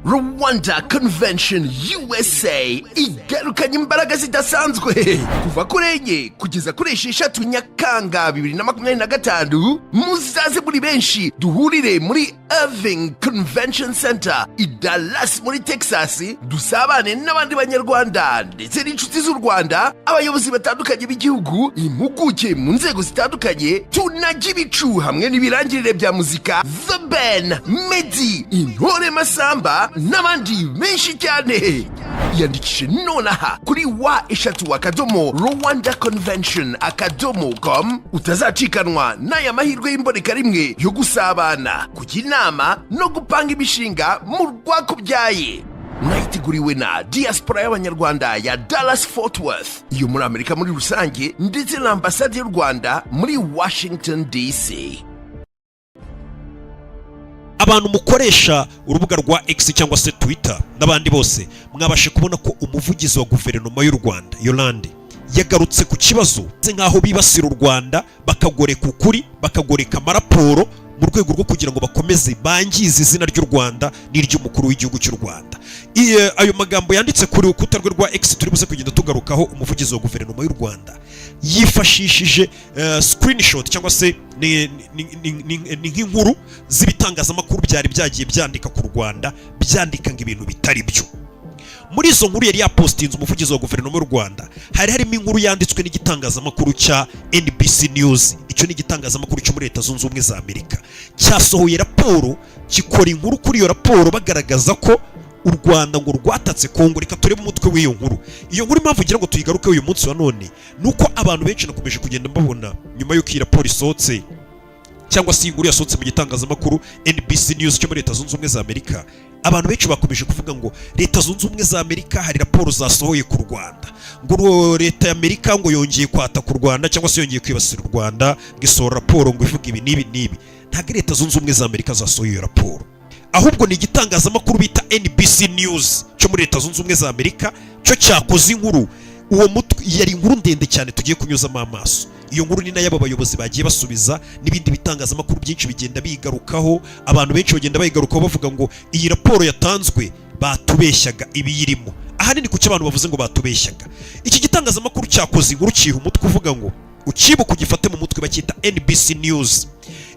Rwanda Convention USA igarukanye imbaraga zidasanzwe kuva kuri 4 kugeza kuri 6 Nyakanga 2025. Muzaze muri benshi, duhurire muri Irving Convention Center i Dallas muri Texas, dusabane n'abandi Banyarwanda ndetse n'inshuti z'u Rwanda, abayobozi batandukanye b'igihugu, impuguke mu nzego zitandukanye, tunajya ibicu hamwe n'ibirangirire bya muzika: The Ben, Meddy, Intore Masamba n'abandi benshi cyane. Yandikishe nonaha kuri www.rwandaconvention.com, utazacikanwa n'aya mahirwe y'imboneka rimwe yo gusabana, kujya inama no gupanga imishinga mu rwakubyaye. Mwayiteguriwe na diaspora y'Abanyarwanda ya Dallas Fort Worth, iyo muri Amerika muri rusange, ndetse na Ambasade y'u Rwanda muri Washington DC. Abantu mukoresha urubuga rwa X cyangwa se Twitter n'abandi bose, mwabashe kubona ko umuvugizi wa guverinoma y'u Rwanda, Yolande, yagarutse ku kibazo nk'aho bibasira u Rwanda, bakagoreka ukuri, bakagoreka amaraporo mu rwego rwo kugira ngo bakomeze bangize izina ry'u Rwanda n'iry'umukuru w'igihugu cy'u Rwanda. Ayo magambo yanditse kuri rukuta rwe rwa X turi buze kugenda tugarukaho. Umuvugizi wa guverinoma y'u Rwanda yifashishije screenshot cyangwa se ni nk'inkuru z'ibitangazamakuru byari byagiye byandika ku Rwanda, byandika ngo ibintu bitari byo. Muri izo nkuru yari yapostinze umuvugizi wa guverinoma y'u Rwanda, hari harimo inkuru yanditswe n'igitangazamakuru cya NBC News. Icyo ni igitangazamakuru cyo muri Leta Zunze Ubumwe za Amerika. Cyasohoye raporo, gikora inkuru kuri iyo raporo, bagaragaza ko u Rwanda ngo rwatatse Kongo. Reka turebe umutwe w'iyo nkuru. Iyo nkuru, impamvu ngira ngo tuyigaruke uyu munsi wa none, ni uko abantu benshi nakomeje kugenda mbabona nyuma y'uko iyi raporo isohotse, cyangwa se iyi nkuru yasohotse mu gitangazamakuru NBC News cyo muri Leta Zunze Ubumwe za Amerika, abantu benshi bakomeje kuvuga ngo Leta Zunze Ubumwe za Amerika hari raporo zasohoye ku Rwanda, ngo leta ya Amerika ngo yongeye kwataka u Rwanda cyangwa se yongeye kwibasira u Rwanda, ngo isohora raporo ngo ivuga ibi n'ibi n'ibi. Ntabwo ari Leta Zunze Ubumwe za Amerika zasohoye iyo raporo, ahubwo ni igitangazamakuru bita NBC News cyo muri Leta Zunze Ubumwe za Amerika cyo cyakoze inkuru. Uwo mutwe yari inkuru ndende cyane tugiye kunyuzamo amaso. Iyo nkuru ni nayo abo bayobozi bagiye basubiza, n'ibindi bitangazamakuru byinshi bigenda bigarukaho. Abantu benshi bagenda bayigarukaho, bavuga ngo iyi raporo yatanzwe batubeshyaga ibiyirimo ahanini. Kuki abantu bavuze ngo batubeshyaga? Iki gitangazamakuru cyakoze inkuru, kiha umutwe uvuga ngo, ukibuka ugifate mu mutwe, bacyita NBC News.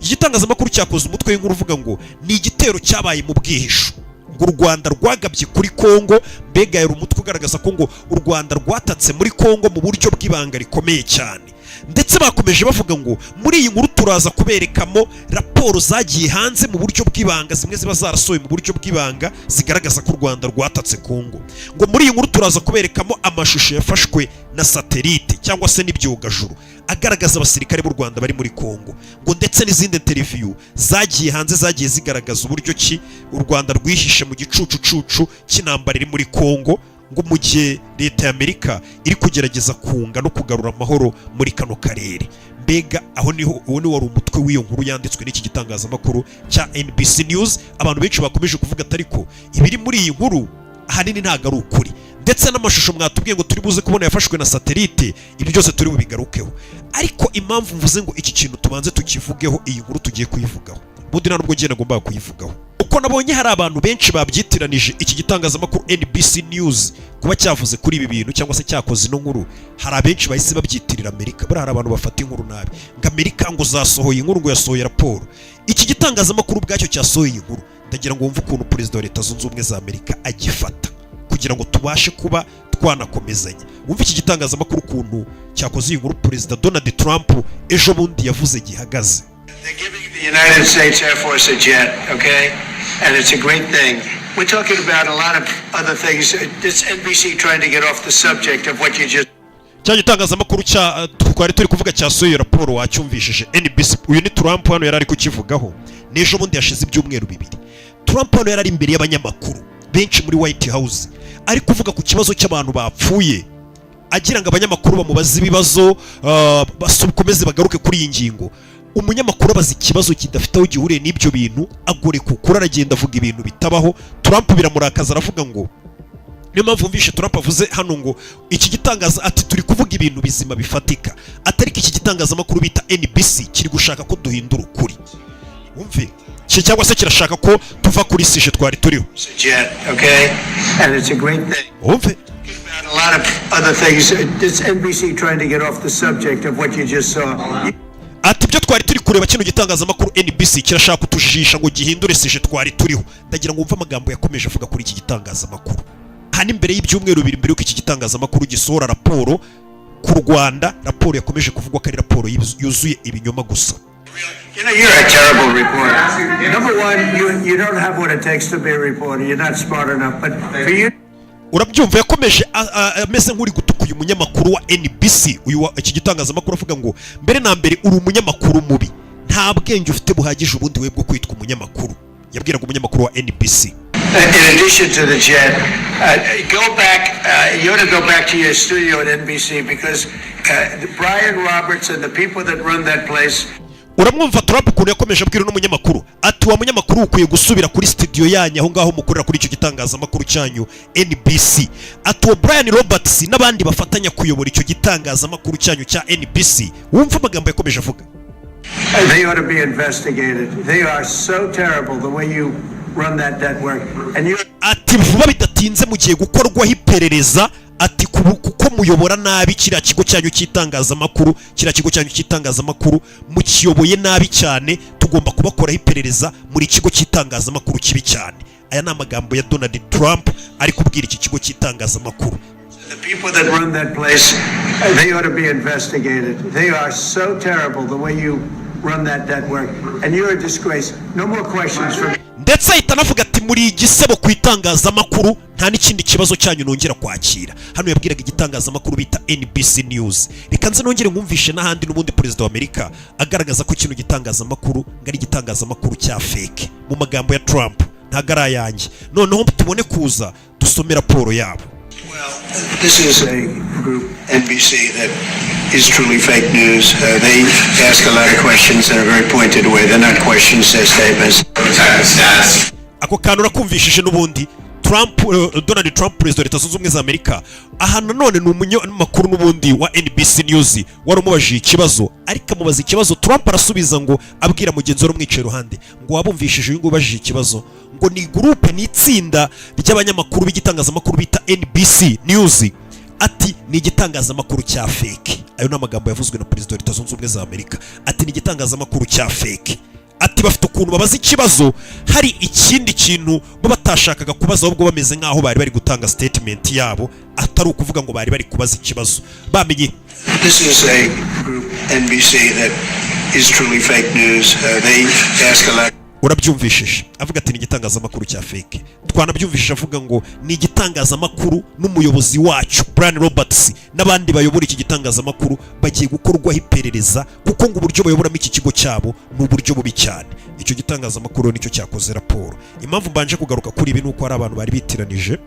Iki gitangazamakuru cyakoze umutwe w'inkuru uvuga ngo ni igitero cyabaye mu bwihisho, ngo u Rwanda rwagabye kuri Kongo. Mbega yari umutwe ugaragaza ko ngo u Rwanda rwatatse muri Kongo mu buryo bw'ibanga rikomeye cyane. Ndetse bakomeje bavuga ngo muri iyi nkuru turaza kuberekamo raporo zagiye hanze mu buryo bw'ibanga, zimwe ziba zarasohowe mu buryo bw'ibanga, zigaragaza ko u Rwanda rwatatse Kongo. Ngo muri iyi nkuru turaza kuberekamo amashusho yafashwe na satelite cyangwa se n'ibyogajuru, agaragaza abasirikare b'u Rwanda bari muri Kongo, ngo ndetse n'izindi interview zagiye hanze zagiye zigaragaza uburyo ki u Rwanda rwihishe mu gicucucucu cy'intambara iri muri Kongo, ngo mu gihe leta ya Amerika iri kugerageza kunga no kugarura amahoro muri kano karere. Mbega aho niho, uwo ni wari umutwe w'iyo nkuru yanditswe n'iki gitangazamakuru cya NBC News. Abantu benshi bakomeje kuvuga ati ariko ibiri muri iyi nkuru ahanini ntabwo ari ukuri, ndetse n'amashusho mwatubwiye ngo turi buze kubona yafashwe na satelite, ibyo byose turi bubigarukeho. Ariko impamvu mvuze ngo iki kintu tubanze tukivugeho, iyi nkuru tugiye kuyivugaho, ubundi nta nubwo ngiye nagombaga kuyivugaho, uko nabonye hari abantu benshi babyitiranije iki gitangazamakuru NBC News kuba cyavuze kuri ibi bintu cyangwa se cyakoze ino nkuru. Hari abenshi bahise babyitirira Amerika. Buriya hari abantu bafata inkuru nabi, ngo Amerika ngo zasohoye inkuru, ngo yasohoye raporo. Iki gitangazamakuru ubwacyo cyasohoye iyi nkuru, ndagira ngo wumve ukuntu perezida wa Leta Zunze Ubumwe za Amerika agifata, kugira ngo tubashe kuba twanakomezanya. Wumve iki gitangazamakuru ukuntu cyakoze iyi nkuru, perezida Donald Trump ejo bundi yavuze gihagaze. They're giving the United States Air Force a jet, okay? And it's a great thing. We're talking about a lot of other things. It's NBC trying to get off the subject of what you just Cya gitangazamakuru cya twari turi kuvuga cyasohoye iyo raporo wacyumvishije, NBC. Uyu ni Trump hano yari ari kukivugaho n'ejo bundi hashize ibyumweru 2. Trump hano yari ari imbere y'abanyamakuru benshi muri White House, ari kuvuga ku kibazo cy'abantu bapfuye, agira ngo abanyamakuru bamubaze ibibazo, bakomeze bagaruke kuri iyi ngingo. Umunyamakuru abaza ikibazo kidafite aho gihuriye n'ibyo bintu, agoreka ukuri, aragenda avuga ibintu bitabaho. Trump biramurakaza, aravuga ngo niyo mpamvu wumvishe Trump avuze hano ngo iki gitangaza, ati turi kuvuga ibintu bizima bifatika, atari ko iki gitangazamakuru bita NBC kiri gushaka ko duhindura ukuri. Wumve Cyangwa se kirashaka ko tuva kuri sujet twari turiho. Jet, okay? And it's a great thing. Wumve. About a lot of other things. It's NBC trying to get off the subject of what you just saw. Ati ibyo twari turi kureba, kino gitangazamakuru NBC kirashaka kutujijisha ngo gihindure sujet twari turiho. Ndagira ngo wumve amagambo yakomeje avuga kuri iki gitangazamakuru hano imbere y'ibyumweru 2 mbere y'uko iki gitangazamakuru gisohora raporo ku Rwanda, raporo yakomeje kuvugwa ko ari raporo yuzuye ibinyoma gusa. You're a terrible reporter. Number one, you don't have what it takes to be a reporter. You're not smart enough. But for you Urabyumva, yakomeje ameze nk'uri gutuka uyu munyamakuru wa NBC, uyu wa iki gitangazamakuru, avuga ngo mbere na mbere uri umunyamakuru mubi, nta bwenge ufite buhagije ubundi we bwo kwitwa umunyamakuru. Yabwiraga umunyamakuru wa NBC. In addition to the jet, go back. You ought to go back to your studio at NBC because Brian Roberts and the people that run that place. Uramwumva Trump ukuntu yakomeje abwira uno munyamakuru, ati wa munyamakuru, ukwiye gusubira kuri studio yanyu aho ngaho mukorera kuri icyo gitangazamakuru cyanyu NBC. Ati uwo Brian Roberts n'abandi bafatanya kuyobora icyo gitangazamakuru cyanyu cya NBC. Wumva amagambo yakomeje avuga. They ought to be investigated. They are so terrible, the way you run that network. And you Ati vuba bidatinze mugiye gukorwaho iperereza, ati kuko muyobora nabi kiriya kigo cyanyu cy'itangazamakuru, kiriya kigo cyanyu cy'itangazamakuru mukiyoboye nabi cyane, tugomba kubakoraho iperereza, muri kigo cy'itangazamakuru kibi cyane. Aya ni amagambo ya Donald Trump ari kubwira iki kigo cy'itangazamakuru. The people that run that place, they ought to be investigated. They are so terrible, the way you run that network. And you're a disgrace. No more questions from Ndetse ahita anavuga ati muri igisebo ku itangazamakuru, nta n'ikindi kibazo cyanyu nongera kwakira. Hano yabwiraga igitangazamakuru bita NBC News. Reka nze nongere nkumvishe n'ahandi n'ubundi perezida wa Amerika agaragaza ko kino gitangazamakuru ngo ari igitangazamakuru cya fake, mu magambo ya Trump, ntabwo ari ayanjye. Noneho tubone kuza dusome raporo yabo. Well, this is a group, NBC, that is truly fake news. They ask a lot of questions in a very pointed way. They're not questions, they're statements. Ako kantu urakumvishije n'ubundi Trump, Donald Trump, perezida wa Leta Zunze Ubumwe za Amerika. Aha nanone ni umunyamakuru n'ubundi wa NBC News wari umubajije ikibazo, ariko amubaza ikibazo, Trump arasubiza ngo abwira mugenzi we umwicaye iruhande ngo wabumvishije uyu nguyu ubajije ikibazo, ngo ni groupe, ni itsinda ry'abanyamakuru b'igitangazamakuru bita NBC News, ati ni igitangazamakuru cya fake. Ayo ni amagambo yavuzwe na perezida wa Leta Zunze Ubumwe za Amerika, ati ni igitangazamakuru cya fake, ati bafite ukuntu babaza ikibazo hari ikindi kintu bo batashakaga kubaza, ahubwo bameze nk'aho bari bari gutanga statement yabo, atari ukuvuga ngo bari bari kubaza ikibazo bamenye. This is a group, NBC, that is truly fake news. They ask a lot. Urabyumvishije avuga ati ni igitangazamakuru cya fake. Twanabyumvishije avuga ngo ni igitangazamakuru n'umuyobozi wacyo Brian Roberts n'abandi bayobora iki gitangazamakuru bagiye gukorwaho iperereza, kuko ngo uburyo bayoboramo iki kigo cyabo ni uburyo bubi cyane. Icyo gitangazamakuru nicyo cyakoze raporo. Impamvu mbanje kugaruka kuri ibi ni uko hari abantu bari bitiranije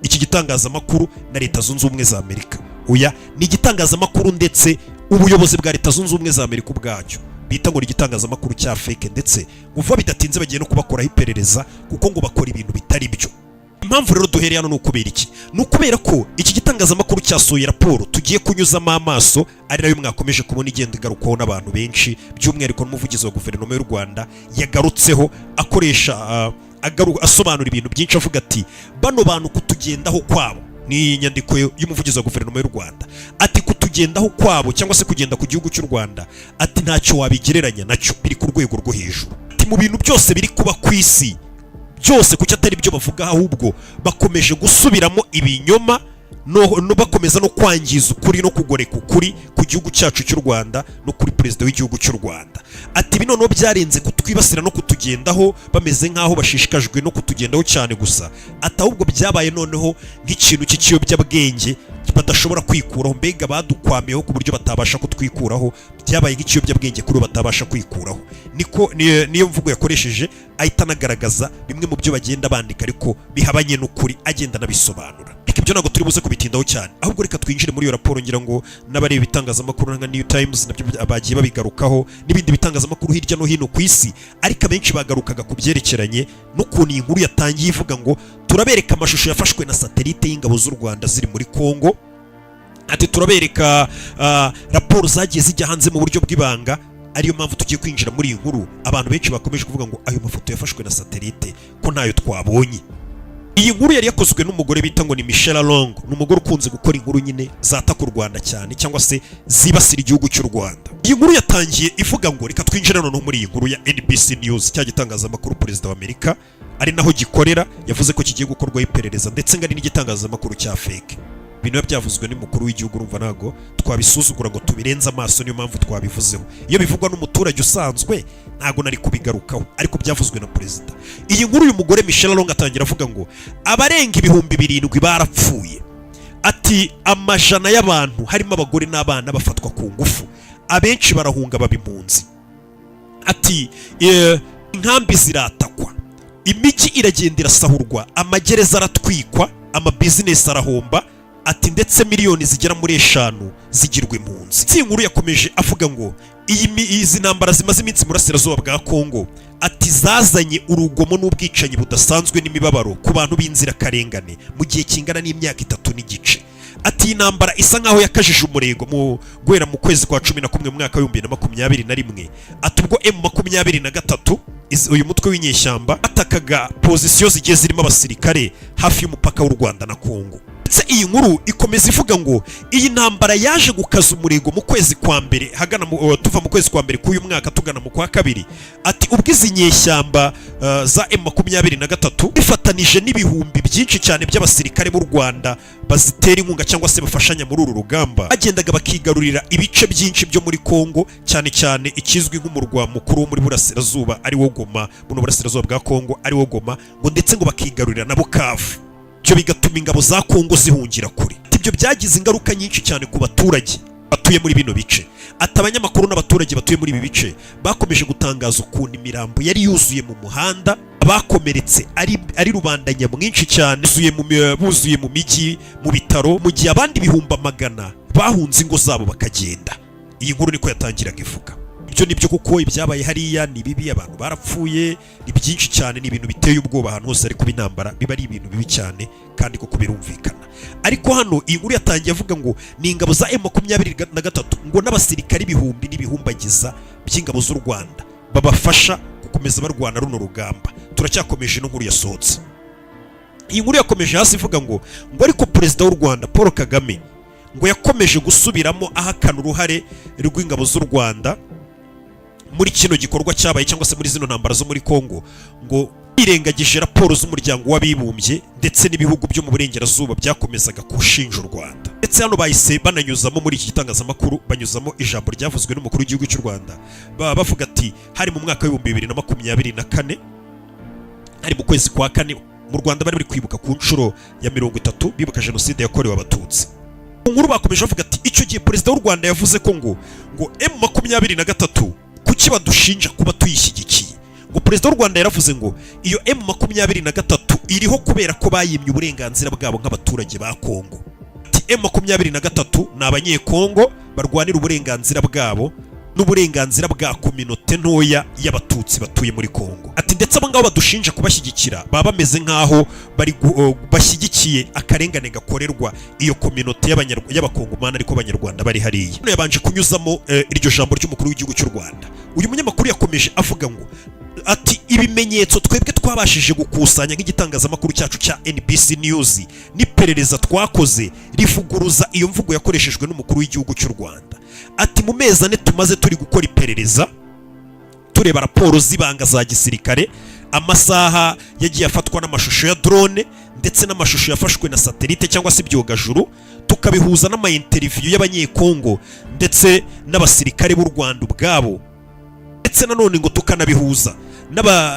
iki gitangazamakuru na Leta Zunze Ubumwe za Amerika. Oya, ni igitangazamakuru ndetse ubuyobozi bwa Leta Zunze Ubumwe za Amerika ubwacyo bita ngo ni igitangazamakuru cya fake, ndetse ngo vuba bidatinze bagiye no kubakoraho iperereza kuko ngo bakora ibintu bitari byo. Impamvu rero duhereye hano ni ukubera iki? Ni ukubera ko iki gitangazamakuru cyasohoye raporo tugiye kunyuzamo amaso, ari nayo mwakomeje kubona igenda igarukwaho n'abantu benshi, by'umwihariko n'umuvugizi wa guverinoma y'u Rwanda yagarutseho akoresha asobanura ibintu byinshi, avuga ati bano bantu kutugendaho kwabo, ni inyandiko y'umuvugizi wa guverinoma y'u Rwanda, ati kutugendaho kwabo cyangwa se kugenda ku gihugu cy'u Rwanda, ati ntacyo wabigereranya nacyo, biri ku rwego rwo hejuru. Ati mu bintu byose biri kuba ku isi byose, kuki atari byo bavuga, ahubwo bakomeje gusubiramo ibinyoma no bakomeza no kwangiza ukuri no kugoreka ukuri ku gihugu cyacu cy'u Rwanda no kuri perezida w'igihugu cy'u Rwanda. Ati ibi noneho byarenze kutwibasira no kutugendaho bameze nk'aho bashishikajwe no kutugendaho cyane gusa, ati ahubwo byabaye noneho nk'ikintu cy'ikiyobyabwenge badashobora kwikuraho, mbega badukwamiyeho ku buryo batabasha kutwikuraho, byabaye nk'ikiyobyabwenge kuri bo batabasha kwikuraho. Niko niyo mvugo yakoresheje, ahita anagaragaza bimwe mu byo bagenda bandika ariko bihabanye n'ukuri, agenda anabisobanura. Reka ibyo ntabwo turi buze kubitindaho cyane, ahubwo reka twinjire muri iyo raporo. Ngira ngo n'abareba ibitangazamakuru nka New Times nabyo bagiye babigarukaho n'ibindi bitangazamakuru hirya no hino ku isi, ariko abenshi bagarukaga ku byerekeranye n'ukuntu iyi nkuru yatangiye ivuga ngo turabereka amashusho yafashwe na satelite y'ingabo z'u Rwanda ziri muri Congo, ati turabereka raporo zagiye zijya hanze mu buryo bw'ibanga. Ariyo mpamvu tugiye kwinjira muri iyi nkuru. Abantu benshi bakomeje kuvuga ngo ayo mafoto yafashwe na satellite, ko ntayo twabonye. Iyi nkuru yari yakozwe n'umugore bita ngo ni Michelle Long. Ni umugore ukunze gukora inkuru nyine zataka u Rwanda cyane, cyangwa se zibasira igihugu cy'u Rwanda. Iyi nkuru yatangiye ivuga ngo, reka twinjire noneho muri iyi nkuru ya NBC News, cya gitangazamakuru perezida wa Amerika ari naho gikorera yavuze ko kigiye gukorwaho iperereza, ndetse ngo ari n'igitangazamakuru cya fake. Ibintu biba byavuzwe n'umukuru w'igihugu, urumva ntabwo twabisuzugura ngo tubirenze amaso, niyo mpamvu twabivuzeho. Iyo bivugwa n'umuturage usanzwe ntabwo nari kubigarukaho, ariko byavuzwe na perezida. Iyi nkuru, uyu mugore Michelle Long atangira avuga ngo abarenga 7000 barapfuye. Ati amajana y'abantu, harimo abagore n'abana, bafatwa ku ngufu, abenshi barahunga baba impunzi. Ati inkambi ziratakwa, imijyi iragenda irasahurwa, amagereza aratwikwa, amabizinesi arahomba. Ati ndetse miliyoni zigera muri 5 zigirwa impunzi. Iyi nkuru yakomeje avuga ngo izi ntambara zimaze iminsi mu burasirazuba bwa Kongo, ati zazanye urugomo n'ubwicanyi budasanzwe n'imibabaro ku bantu b'inzirakarengane mu gihe kingana n'imyaka 3.5. Ati iyi ntambara isa nkaho yakajije umurego mu guhera mu kwezi kwa 11 mu mwaka wa 2021. Ati ubwo M23, uyu mutwe w'inyeshyamba, atakaga pozisiyo zigiye zirimo abasirikare hafi y'umupaka w'u Rwanda na Kongo. Ndetse iyi nkuru ikomeza ivuga ngo iyi ntambara yaje gukaza umurego mu kwezi kwa mbere, hagana tuva mu kwezi kwa mbere k'uyu mwaka tugana mu kwa kabiri. Ati ubwo izi nyeshyamba za M23 bifatanije n'ibihumbi byinshi cyane by'abasirikare b'u Rwanda bazitera inkunga cyangwa se bafashanya muri uru rugamba, bagendaga bakigarurira ibice byinshi byo muri Kongo, cyane cyane ikizwi nk'umurwa mukuru wo muri burasirazuba, ari wo Goma, buno burasirazuba bwa Kongo, ari wo Goma, ngo ndetse ngo bakigarurira na Bukavu. Ibyo bigatuma ingabo za Kongo zihungira kure. Ibyo byagize ingaruka nyinshi cyane ku baturage batuye muri bino bice. Ati abanyamakuru n'abaturage batuye muri ibi bice bakomeje gutangaza ukuntu imirambo yari yuzuye mu muhanda, abakomeretse ari rubanda nyamwinshi cyane, buzuye mu mijyi, mu bitaro, mu gihe abandi ibihumbi amagana bahunze ingo zabo bakagenda. Iyi nkuru niko yatangiraga ivuga. Ibyo nibyo kuko ibyabaye hariya ni bibi, abantu barapfuye, ni byinshi cyane, ni ibintu biteye ubwoba. Ahantu hose ari kuba intambara biba ari ibintu bibi cyane, kandi koko birumvikana. Ariko hano iyi nkuru yatangiye avuga ngo ni ingabo za M23 ngo n'abasirikari ibihumbi n'ibihumbagiza by'ingabo z'u Rwanda babafasha gukomeza barwana runo rugamba. Turacyakomeje ino nkuru yasohotse. Iyi nkuru yakomeje hasi ivuga ngo ariko perezida w'u Rwanda Paul Kagame ngo yakomeje gusubiramo ahakana uruhare rw'ingabo z'u Rwanda muri kino gikorwa cyabaye, cyangwa se muri zino ntambara zo muri Kongo, ngo yirengagije raporo z'Umuryango w'Abibumbye ndetse n'ibihugu byo mu burengerazuba byakomezaga gushinja u Rwanda. Ndetse hano bahise bananyuzamo, muri iki gitangazamakuru banyuzamo ijambo ryavuzwe n'umukuru w'igihugu cy'u Rwanda. Baba bavuga ati hari mu mwaka wa 2024, hari mu kwezi kwa kane, mu Rwanda bari bari kwibuka ku nshuro ya 30, bibuka Jenoside yakorewe Abatutsi. Mu nkuru bakomeje bavuga ati icyo gihe perezida w'u Rwanda yavuze ko ngo M23 kuki badushinja kuba tuyishyigikiye? Ngo perezida w'u Rwanda yaravuze ngo iyo M23 iriho kubera ko bayimye uburenganzira bwabo nk'abaturage ba Kongo. Ati M23 ni Abanyekongo barwanira uburenganzira bwabo n'uburenganzira bwa communauté ntoya y'Abatutsi batuye muri Kongo. Ati ndetse abo ngabo badushinja kubashyigikira baba bameze nk'aho bashyigikiye akarengane gakorerwa iyo communauté y'Abakongomani, ariko Abanyarwanda bari hariya. Hano yabanje kunyuzamo iryo jambo ry'umukuru w'igihugu cy'u Rwanda. Uyu munyamakuru yakomeje avuga ngo ati ibimenyetso twebwe twabashije gukusanya nk'igitangazamakuru cyacu cya NBC News n'iperereza twakoze rivuguruza iyo mvugo yakoreshejwe n'umukuru w'igihugu cy'u Rwanda. Ati mu mezi 4 tumaze turi gukora iperereza, tureba raporo z'ibanga za gisirikare, amasaha yagiye afatwa n'amashusho ya drone ndetse n'amashusho yafashwe na satellite cyangwa se ibyogajuru, tukabihuza n'ama interview y'Abanyekongo ndetse n'abasirikare b'u Rwanda ubwabo, ndetse nanone ngo tukanabihuza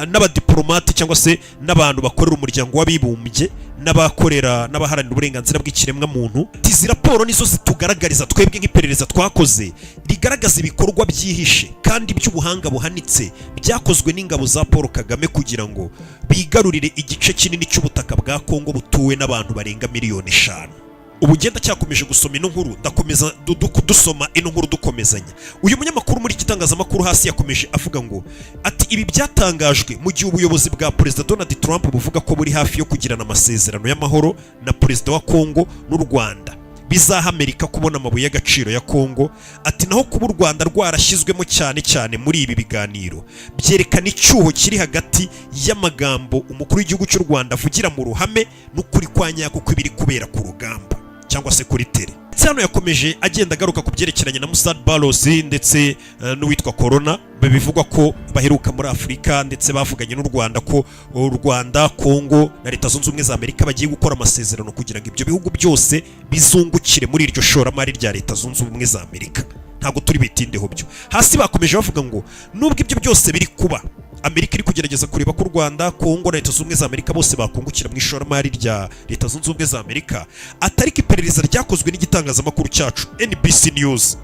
n'abadiplomate cyangwa se n'abantu bakorera Umuryango w'Abibumbye n'abakorera n'abaharanira uburenganzira bw'ikiremwamuntu. Ati izi raporo nizo zitugaragariza twebwe nk'iperereza twakoze rigaragaza ibikorwa byihishe kandi by'ubuhanga buhanitse byakozwe n'ingabo za Paul Kagame kugira ngo bigarurire igice kinini cy'ubutaka bwa Kongo butuwe n'abantu barenga miliyoni 5. Ubu ngenda cyakomeje gusoma ino nkuru, ndakomeza dusoma ino nkuru dukomezanya. Uyu munyamakuru muri iki gitangazamakuru hasi yakomeje avuga ngo ati ibi byatangajwe mu gihe ubuyobozi bwa perezida Donald Trump buvuga ko buri hafi yo kugirana amasezerano y'amahoro na perezida wa Kongo n'u Rwanda. bizaha Amerika kubona amabuye y'agaciro ya Kongo. Ati naho kuba u Rwanda rwarashyizwemo cyane cyane muri ibi biganiro byerekana icyuho kiri hagati y'amagambo umukuru w'igihugu cy'u Rwanda avugira mu ruhame n'ukuri kwa nyako kw'ibiri kubera ku rugamba cyangwa se kuri terrain. Ndetse hano yakomeje agenda agaruka ku byerekeranye na Massad Boulos ndetse n'uwitwa Corona, bivugwa ko baheruka muri Afurika, ndetse bavuganye n'u Rwanda ko u Rwanda, Kongo na Leta Zunze Ubumwe za Amerika bagiye gukora amasezerano kugira ngo ibyo bihugu byose bizungukire muri iryo shoramari rya Leta Zunze Ubumwe za Amerika. Ntabwo turi bitindeho byo. Hasi bakomeje bavuga ngo nubwo ibyo byose biri kuba, Amerika iri kugerageza kureba ko u Rwanda, Kongo na Leta Zunze Ubumwe za Amerika bose bakungukira mu ishoramari rya Leta Zunze Ubumwe za Amerika, atari ko iperereza ryakozwe n'igitangazamakuru cyacu NBC News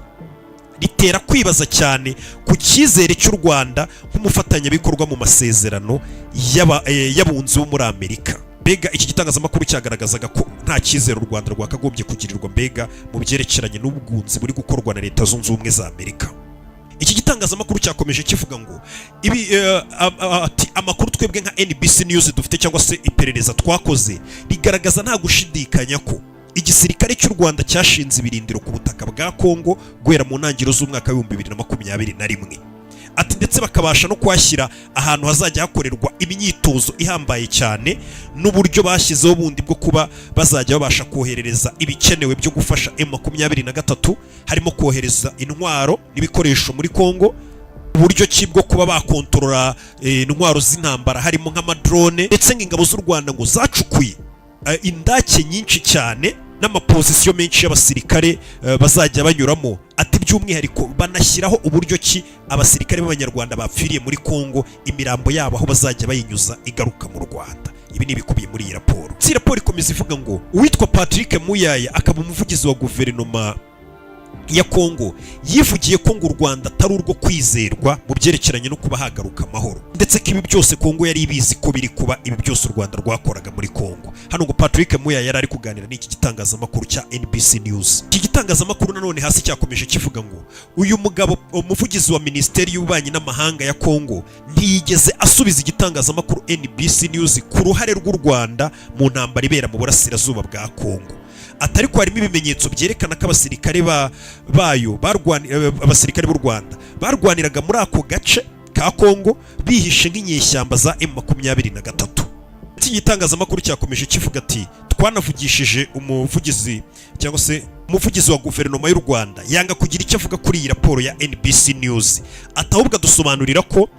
ritera kwibaza cyane ku cyizere cy'u Rwanda nk'umufatanyabikorwa mu masezerano y'abunzi bo muri Amerika. Mbega iki gitangazamakuru cyagaragazaga ko nta cyizere u Rwanda rwakagombye kugirirwa, mbega mu byerekeranye n'ubwunzi buri gukorwa na Leta Zunze Ubumwe za Amerika. Iki gitangazamakuru cyakomeje kivuga ngo ibi ati amakuru twebwe nka NBC News dufite cyangwa se iperereza twakoze rigaragaza nta gushidikanya ko igisirikare cy'u Rwanda cyashinze ibirindiro ku butaka bwa Kongo guhera mu ntangiriro z'umwaka wa 2021. Ati ndetse bakabasha no kuhashyira ahantu hazajya hakorerwa imyitozo ihambaye cyane, n'uburyo bashyizeho bundi bwo kuba bazajya babasha koherereza ibikenewe byo gufasha M23, harimo kohereza intwaro n'ibikoresho muri Kongo, uburyo ki bwo kuba bakontorora intwaro z'intambara harimo nk'amadrone. Ndetse ngo ingabo z'u Rwanda ngo zacukuye indake nyinshi cyane n'amapozisiyo menshi y'abasirikare bazajya banyuramo. Ati by'umwihariko banashyiraho uburyo ki abasirikare b'Abanyarwanda bapfiriye muri Kongo imirambo yabo aho bazajya bayinyuza igaruka mu Rwanda. Ibi ni ibikubiye muri iyi raporo. Iyi raporo ikomeza ivuga ngo uwitwa Patrick Muyaya, akaba umuvugizi wa guverinoma ya Kongo, yivugiye ko ngo u Rwanda atari urwo kwizerwa mu byerekeranye no kuba hagaruka amahoro, ndetse ko ibi byose Kongo yari ibizi ko biri kuba, ibi byose u Rwanda rwakoraga muri Kongo. Hano ngo Patrick Muyaya yari ari kuganira n'iki gitangazamakuru cya NBC News. Iki gitangazamakuru nanone hasi cyakomeje kivuga ngo uyu mugabo, umuvugizi wa Minisiteri y'Ububanyi n'Amahanga ya Kongo, ntiyigeze asubiza igitangazamakuru NBC News ku ruhare rw'u Rwanda mu ntambara ibera mu burasirazuba bwa Kongo. Atari ko harimo ibimenyetso byerekana ko abasirikare ba bayo abasirikare b'u Rwanda barwaniraga muri ako gace ka Kongo bihishe nk'inyeshyamba za M23. Iki gitangazamakuru cyakomeje kivuga ati twanavugishije umuvugizi cyangwa se umuvugizi wa guverinoma y'u Rwanda, yanga kugira icyo avuga kuri iyi raporo ya NBC News. Ati ahubwo adusobanurira ko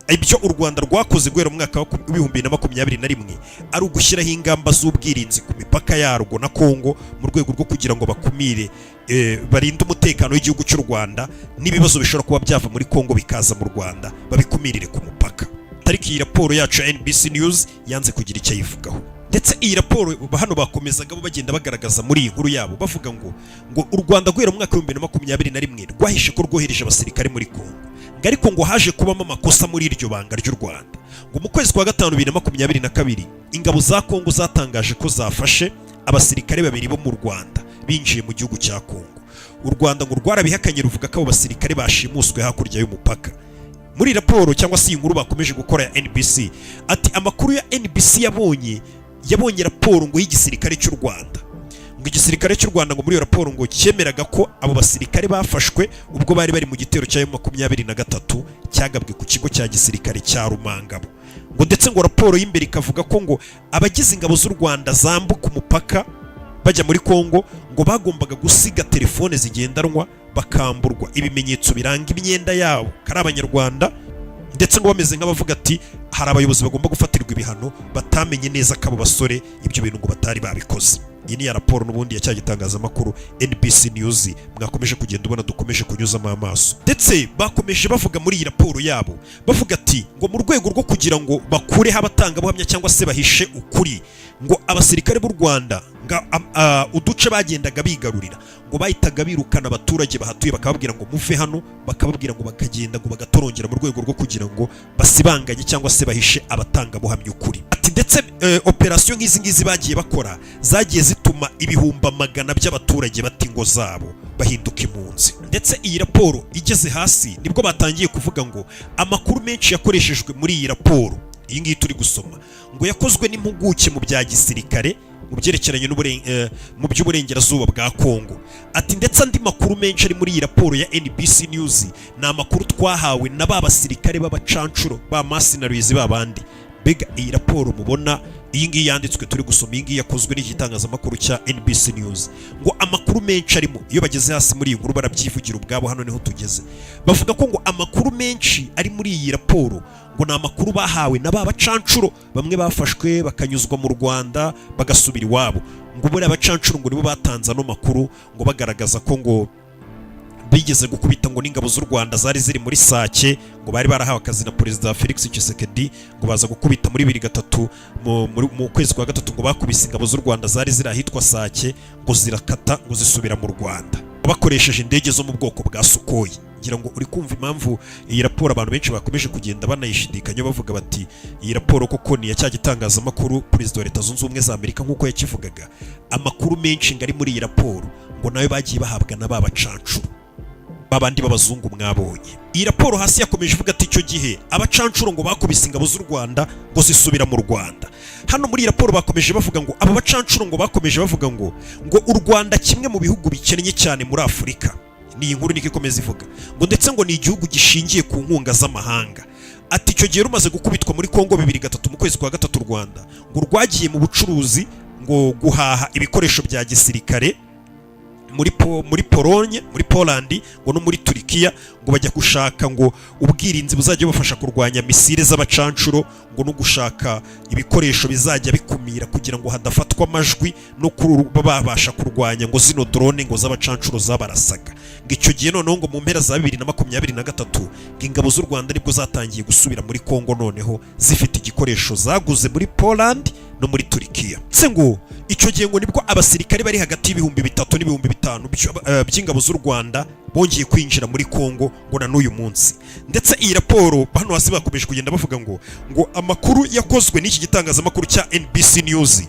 ibyo u Rwanda rwakoze guhera mu mwaka wa 2021 ari ugushyiraho ingamba z'ubwirinzi ku mipaka yarwo na Kongo mu rwego rwo kugira ngo bakumire, barinde umutekano w'igihugu cy'u Rwanda, n'ibibazo bishobora kuba byava muri Kongo bikaza mu Rwanda babikumirire ku mupaka. Ariko iyi raporo yacu ya NBC News yanze kugira icyo ayivugaho. Ndetse iyi raporo hano bakomezaga bo bagenda bagaragaza muri iyi nkuru yabo, bavuga ngo u Rwanda guhera mu mwaka wa 2021 rwahishe ko rwohereje abasirikare muri Kongo, ngo ariko ngo haje kubamo amakosa muri iryo banga ry'u Rwanda. Ngo mu kwezi kwa gatanu 2022 ingabo za Kongo zatangaje ko zafashe abasirikare babiri bo mu Rwanda binjiye mu gihugu cya Kongo. U Rwanda ngo rwarabihakanye, ruvuga ko abo basirikare bashimuswe hakurya y'umupaka. Muri raporo cyangwa se iyi nkuru bakomeje gukora ya NBC, ati amakuru ya NBC yabonye raporo ngo y'igisirikare cy'u Rwanda, ngo igisirikare cy'u Rwanda ngo muri iyo raporo ngo cyemeraga ko abo basirikare bafashwe ubwo bari bari mu gitero cya M23 cyagabwe ku kigo cya gisirikare cya Rumangabo. Ngo ndetse ngo raporo y'imbere ikavuga ko ngo abagize ingabo z'u Rwanda zambuka umupaka bajya muri Kongo ngo bagombaga gusiga telefone zigendanwa, bakamburwa ibimenyetso biranga imyenda yabo ko ari Abanyarwanda, ndetse ngo bameze nk'abavuga ati hari abayobozi bagomba gufatirwa ibihano batamenye neza ko abo basore ibyo bintu ngo batari babikoze. Iyi ni ya raporo n'ubundi ya cya gitangazamakuru NBC News mwakomeje kugenda ubona dukomeje kunyuzamo amaso. Ndetse bakomeje bavuga muri iyi raporo yabo, bavuga ati ngo mu rwego rwo kugira ngo bakureho abatangabuhamya cyangwa se bahishe ukuri, ngo abasirikare b'u Rwanda nga uduce bagendaga bigarurira ngo bahitaga birukana abaturage bahatuye, bakababwira ngo muve hano, bakababwira ngo bakagenda ngo bagatorongera, mu rwego rwo kugira ngo basibanganye cyangwa se bahishe abatangabuhamya ukuri. Ati ndetse operasiyo nk'izi ngizi bagiye bakora zagiye zituma ibihumbi amagana by'abaturage bata ingo zabo, bahinduka impunzi. Ndetse iyi raporo igeze hasi nibwo batangiye kuvuga ngo amakuru menshi yakoreshejwe muri iyi raporo. Iyi ngiyi turi gusoma ngo yakozwe n'impuguke mu bya gisirikare mu byerekeranye mu by'uburengerazuba bwa Kongo. Ati ndetse andi makuru menshi ari muri iyi raporo ya NBC News ni amakuru twahawe na ba basirikare b'abacancuro ba mercenaries ba bandi. Mbega iyi raporo mubona, iyi ngiyi yanditswe turi gusoma, iyi ngiyi yakozwe n'igitangazamakuru cya NBC News, ngo amakuru menshi arimo, iyo bageze hasi muri iyi nkuru barabyivugira ubwabo, hano niho tugeze, bavuga ko ngo amakuru menshi ari muri iyi raporo ngo ni amakuru bahawe na ba bacancuro bamwe bafashwe bakanyuzwa mu Rwanda bagasubira iwabo. Ngo buriya abacancuro ngo nibo batanze ano makuru, ngo bagaragaza ko ngo bigeze gukubita ngo n'ingabo z'u Rwanda zari ziri muri Sake, ngo bari barahawe akazi na Perezida Felix Tshisekedi, ngo baza gukubita muri 2003 mu kwezi kwa gatatu, ngo bakubise ingabo z'u Rwanda zari ziri ahitwa Sake, ngo zirakata, ngo zisubira mu Rwanda bakoresheje indege zo mu bwoko bwa Sukhoi. Ngira ngo uri kumva impamvu iyi raporo abantu benshi bakomeje kugenda banayishidikanya, bavuga bati iyi raporo koko ni iya cya gitangazamakuru Perezida wa Leta Zunze Ubumwe za Amerika nk'uko yakivugaga? Amakuru menshi ngo ari muri iyi raporo ngo nayo bagiye bahabwa na ba bacancuro babandi b'abazungu mwabonye. Iyi raporo hasi yakomeje ivuga ati icyo gihe abacancuro ngo bakubise ingabo z'u Rwanda ngo zisubira mu Rwanda. Hano muri iyi raporo bakomeje bavuga ngo aba bacancuro ngo bakomeje bavuga ngo u Rwanda kimwe mu bihugu bikennye cyane muri Afurika. Ni iyi nkuru niko ikomeza ivuga ngo ndetse ngo ni igihugu gishingiye ku nkunga z'amahanga. Ati icyo gihe rumaze gukubitwa muri Kongo 2003 mu kwezi kwa gatatu, u Rwanda ngo rwagiye mu bucuruzi, ngo guhaha ibikoresho bya gisirikare muri Polonye, muri Poland ngo no muri Turikiya, ngo bajya gushaka ngo ubwirinzi buzajya bubafasha kurwanya misile z'abacancuro, ngo no gushaka ibikoresho bizajya bikumira kugira ngo hadafatwa amajwi no kuba babasha kurwanya ngo zino drone ngo z'abacancuro zabarasaga. Ngo icyo gihe noneho ngo mu mpera za 2023 ngo ingabo z'u Rwanda nibwo zatangiye gusubira muri Kongo, noneho zifite igikoresho zaguze muri Poland no muri Turikiya. Ndetse ngo icyo gihe ngo nibwo abasirikare bari hagati y'ibihumbi 3 n'ibihumbi 5 by'ingabo z'u Rwanda bongeye kwinjira muri Kongo ngo na n'uyu munsi. Ndetse iyi raporo hano hasi bakomeje kugenda bavuga ngo amakuru yakozwe n'iki gitangazamakuru cya NBC News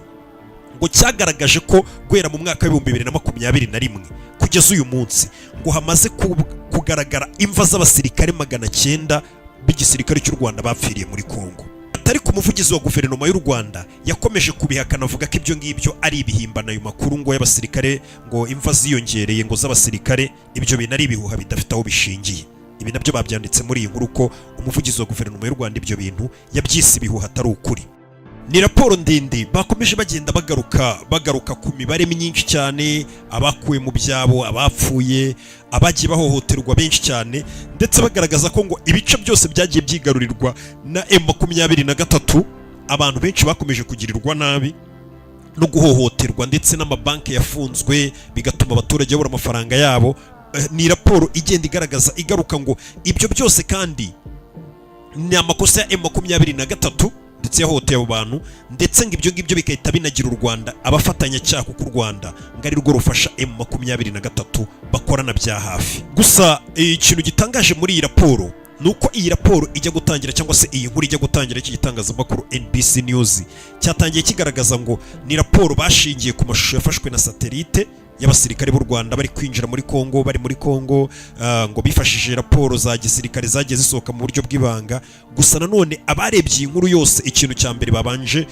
ngo cyagaragaje ko guhera mu mwaka wa 2021 kugeza uyu munsi ngo hamaze kugaragara imva z'abasirikare 900 b'igisirikare cy'u Rwanda bapfiriye muri Kongo. Atari ku muvugizi wa guverinoma y'u Rwanda yakomeje kubihakana, avuga ko ibyo ngibyo ari ibihimbano. Ayo makuru ngo y'abasirikare ngo imva ziyongereye ngo z'abasirikare, ibyo bintu ari ibihuha bidafite aho bishingiye. Ibi nabyo babyanditse muri iyi nkuru ko umuvugizi wa guverinoma y'u Rwanda ibyo bintu yabyise ibihuha, atari ukuri. Ni raporo ndende, bakomeje bagenda bagaruka ku mibare myinshi cyane, abakuwe mu byabo, abapfuye, abagiye bahohoterwa benshi cyane, ndetse bagaragaza ko ngo ibice byose byagiye byigarurirwa na M23 abantu benshi bakomeje kugirirwa nabi no guhohoterwa, ndetse n'amabanki yafunzwe bigatuma abaturage babura amafaranga yabo. Ni raporo igenda igaragaza, igaruka ngo ibyo byose kandi ni amakosa ya M23 ndetse yahohoteye abo bantu, ndetse ngo ibyo ngibyo bigahita binagira u Rwanda abafatanyacyaha, kuko u Rwanda ngo ari rwo rufasha M23, bakorana bya hafi. Gusa ikintu gitangaje muri iyi raporo ni uko iyi raporo ijya gutangira, cyangwa se iyi nkuru ijya gutangira, iki gitangazamakuru NBC News cyatangiye kigaragaza ngo ni raporo bashingiye ku mashusho yafashwe na satelite y'abasirikare b'u Rwanda bari kwinjira muri Kongo, bari muri Kongo, ngo bifashishije raporo za gisirikare zagiye zisohoka mu buryo bw'ibanga. Gusa nanone abarebye iyi nkuru yose, ikintu cya mbere babanje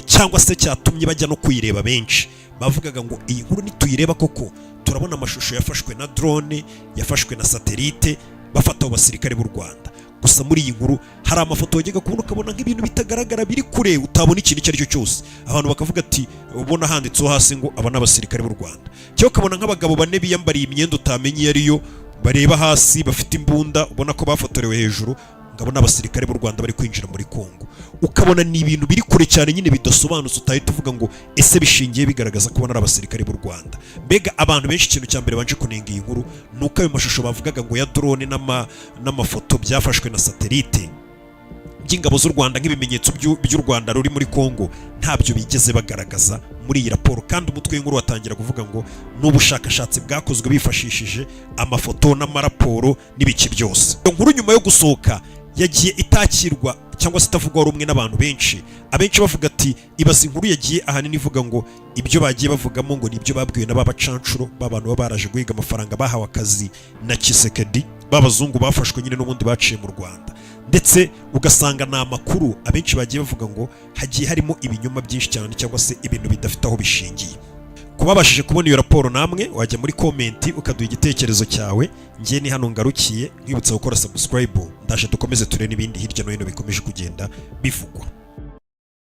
cyangwa se cyatumye bajya no kuyireba, benshi bavugaga ngo iyi nkuru nituyireba koko turabona amashusho yafashwe na drone, yafashwe na satelite, bafata abo basirikare b'u Rwanda. Gusa muri iyi nkuru hari amafoto wajyaga kubona ukabona nk'ibintu bitagaragara, biri kure, utabona ikintu icyo ari cyo cyose, abantu bakavuga ati ubona handitseho hasi ngo aba ni abasirikare b'u Rwanda, cyangwa ukabona nk'abagabo bane biyambariye imyenda utamenya iyo ariyo, bareba hasi, bafite imbunda, ubona ko bafotorewe hejuru, ngo abo ni abasirikare b'u Rwanda bari kwinjira muri Kongo. Ukabona ni ibintu biri kure cyane nyine bidasobanutse, utahita uvuga ngo ese bishingiye bigaragaza ko ari abasirikare b'u Rwanda. Mbega abantu benshi ikintu cya mbere banje kunenga iyi nkuru ni uko ayo mashusho bavugaga ngo ya drone n'amafoto byafashwe na satelite by'ingabo z'u Rwanda nk'ibimenyetso by'u Rwanda ruri muri Kongo ntabyo bigeze bagaragaza muri iyi raporo, kandi umutwe w'inkuru watangira kuvuga ngo ni ubushakashatsi bwakozwe bifashishije amafoto n'amaraporo n'ibiki byose. Iyo nkuru nyuma yo gusohoka yagiye itakirwa cyangwa se itavugwaho rumwe n'abantu benshi, abenshi bavuga ati ibaza inkuru yagiye ahanini ivuga ngo ibyo bagiye bavugamo ngo ni ibyo babwiwe n'aba bacancuro b'abantu baba baraje guhiga amafaranga, bahawe akazi na Tshisekedi, b'abazungu bafashwe nyine n'ubundi baciye mu Rwanda. Ndetse ugasanga ni amakuru abenshi bagiye bavuga ngo hagiye harimo ibinyoma byinshi cyane cyangwa se ibintu bidafite aho bishingiye. Kuba babashije kubona iyo raporo, namwe wajya muri comment ukaduha igitekerezo cyawe. Njye ni hano ngarukiye, nkwibutsa gukora subscribe. Ndaje dukomeze turebe n'ibindi hirya no hino bikomeje kugenda bivugwa.